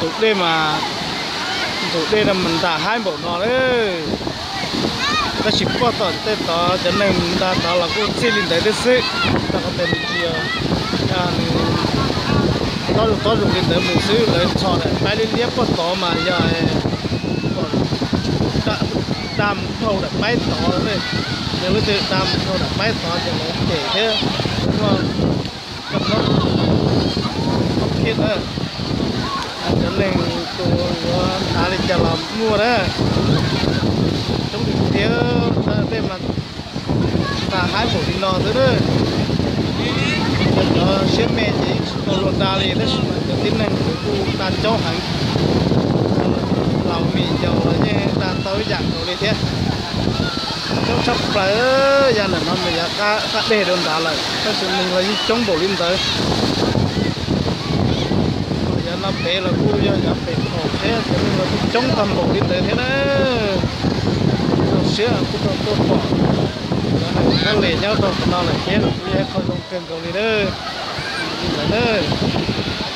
Ntug dej mas, ntug dej no mas ntas haib npaum no lawm. Tab sis puag tom tej tod cov neeg nta tod los kuj txij li ntawd thiab xwb. Rau qhov tias nws tsis yog, nws tob zoo tob zoo li ntawd mus xwb, lawv txhos daim paib liab liab puag tod mas yog da mus dhau daim paib tod. Yog lub twg da mus dhau daim paib tod ces lawv cem thiab muaj kab mob thiab na. Cov neeg tus yuav hnav li cas los muaj na. Coob li tiag, tej mas ntas haib npaum li no xwb na. Cov siab me ces yeej tsis tau luag da li, tab sis mas cov tib neeg kuj da coob heev. Laus mim yaus los yeej da tau ib yam nkaus li thiab. Coob tshaj plaws, yav ntawm no mas yav qab deg rau ntawd lawm tab sis neeg los yeej coob npaum li ntawd. Yav no pem los kuj yog yav pem thaum thiab, cov neeg los kuj coob tag npaum li ntawd thiab na. Zoo siab kuj tau tuaj pom cov neeg nyob li nyob rau qhov no lawm thiab, kuj yog ib qho zoo kawg nkaus li na. Li ntawd na.